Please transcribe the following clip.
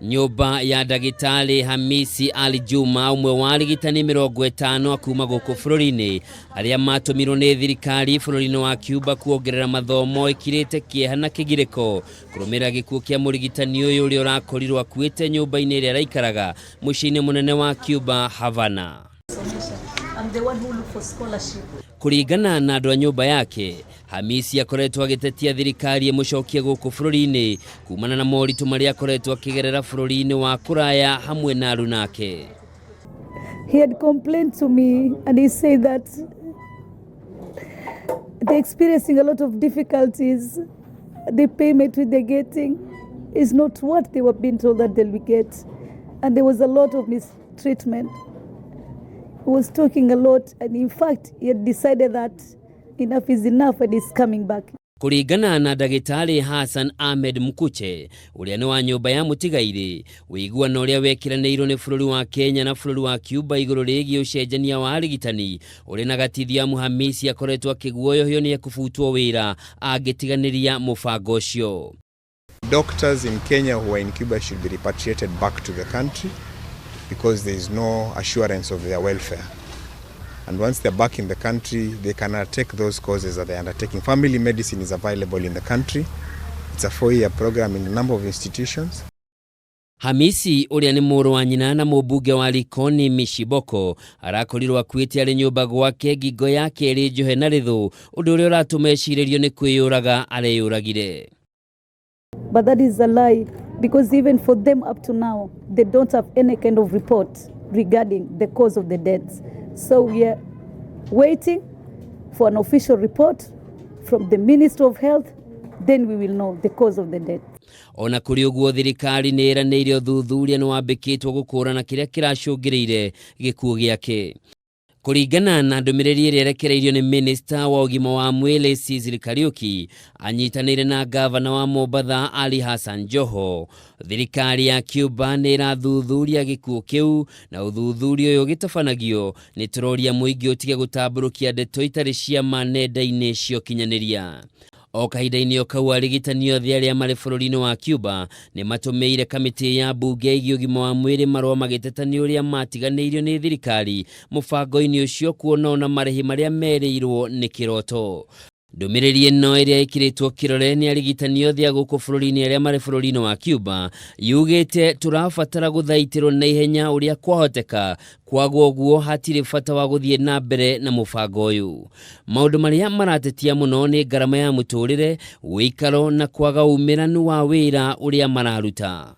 Nyũmba ya ndagĩtarĩ Hamisi Ali Juma, ũmwe wa arigitani 50 a kuma gũkũ bũrũri-inĩ arĩa matũmirwo nĩ thirikari bũrũri-inĩ wa Cuba kuongerera mathomo, ĩkirĩte kĩeha na kĩgirĩko kũrũmĩrĩra gĩkuũ kĩa mũrigitani ũyũ ũrĩa ũrakorirwo akuĩte nyũmba-inĩ ĩrĩa araikaraga mũciĩ-inĩ mũnene wa Cuba, Havana. I'm the one who look for scholarship. Kũringana na andũ a nyũmba yake, Hamisi akoretwo agĩtetia thirikari ĩmũcokie gũkũ bũrũri-inĩ kumana na moritũ marĩa akoretwo akĩgerera bũrũri-inĩ wa kũraya hamwe na aruna ake. He had complained to me and he said that they're experiencing a lot of difficulties. The payment which they're getting is not what they were being told that they'll be get. And there was a lot of mistreatment. He was talking a lot, and in fact, he had decided that enough is enough and he's coming back. Kũringana na ndagĩtarĩ Hassan Ahmed Mkuche, ũrĩa nĩ wa nyũmba ya mũtigairĩ, ũiguano ũrĩa wekĩranĩirwo nĩ bũrũri wa Kenya na bũrũri wa Cuba igũrũ rĩgiĩ ũcenjania wa arigitani ũrĩ na gatithio, amu Hamisi akoretwo akĩguoyohio nĩ ekũbutwo wĩra angĩtiganĩria mũbango ũcio. Doctors in Kenya who are in Cuba should be repatriated back to the country because there is no assurance of their welfare. And once they're back in the country, they can undertake those courses that they're undertaking. Family medicine is available in the country. It's a 4-year program in a number of institutions. Hamisi, ũrĩa nĩ mũrũ wa nyina na mũmbunge wa Likoni Mishiboko, arakorirwo akuĩte arĩ nyũmba gwake, ngingo yake ĩrĩ njohe na rĩthũ, ũndũ ũrĩa ũratũma ecirĩrio nĩ kwĩyũraga areyũragire. But that is a lie, because even for them up to now, they don't have any kind of report regarding the cause of the deaths. So we are waiting for an official report from the Minister of Health, then we will know the cause of the death. Ona kũrĩ ũguo, thirikari nĩ ĩranĩire ũthuthuria nĩ wambĩkĩtwo gũkũrana kĩrĩa kĩracũngĩrĩire gĩkuũ gĩake. Kũringana na ndũmĩrĩri ĩrĩa ĩrekereirio nĩ minista wa ũgima wa mwĩrĩ Sicily Kariuki anyitanĩire na gavana wa Mombatha Ali Hassan Joho, thirikari ya Cuba nĩ ĩrathuthuria gĩkuũ kĩu, na ũthuthuria ũyũ ũgĩtabanagio nĩ tũroria mũingĩ ũtige gũtambũrũkia ndeto itarĩ cia ma nenda-inĩ cia ũkinyanĩria. O kahinda-inĩ o kau, arigitani othe arĩa marĩ bũrũri-inĩ wa Cuba nĩ matũmĩire kamĩtĩ ya mbunge ĩgiĩ ũgima wa mwĩrĩ marũa magĩteta nĩ ũrĩa matiganĩirio nĩ thirikari mũbango-inĩ ũcio, kuona ona marĩhi marĩa merĩirwo nĩ kĩroto. Ndũmĩrĩri ĩno, ĩrĩa ĩkĩrĩtwo kĩrore nĩ arigitani othe a gũkũ bũrũri-inĩ arĩa marĩ bũrũri-inĩ wa Cuba, yugĩte tũrabatara gũthaitĩrwo na ihenya ũrĩa kwahoteka, kwaga ũguo hatirĩ bata wa gũthiĩ na mbere na mũbango ũyũ. Maũndũ marĩa maratetia mũno nĩ ngarama ya mũtũrĩre, ũikaro na kwaga umĩranu wa wĩra ũrĩa mararuta.